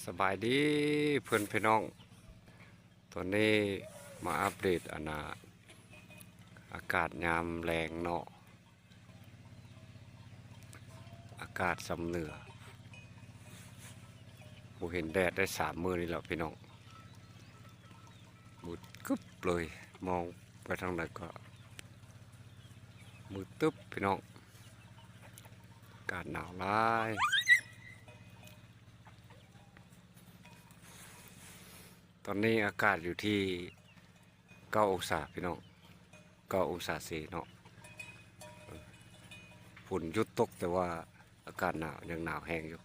ສະບາຍດີເພື່ອນພີ່ນ້ອງ, ຕອນນີ້ມາອັບເດດອັນນ່າ ອາກາດຍາມແລງເນາະ, ອາກາດຊ່ຳເໜືອ ບໍ່ເຫັນແດດໄດ້ສາມມື້ນີ້ແລ້ວພີ່ນ້ອງ, ມືດກຶບເລີຍ, ມອງໄປທາງໃດກໍມືດຕຶບພີ່ນ້ອງ, ອາກາດໜາວຫຼາຍ. ຕອນນີ້ອາກາດຢູ່ທີ່ເກົ້າອົງສາພີ່ນ້ອງ, ເກົ້າອົງສາເຊເນາະ, ຝົນຢຸດຕົກແຕ່ວ່າອາກາດໜາວ ຍັງໜາວແຮງຢູ່.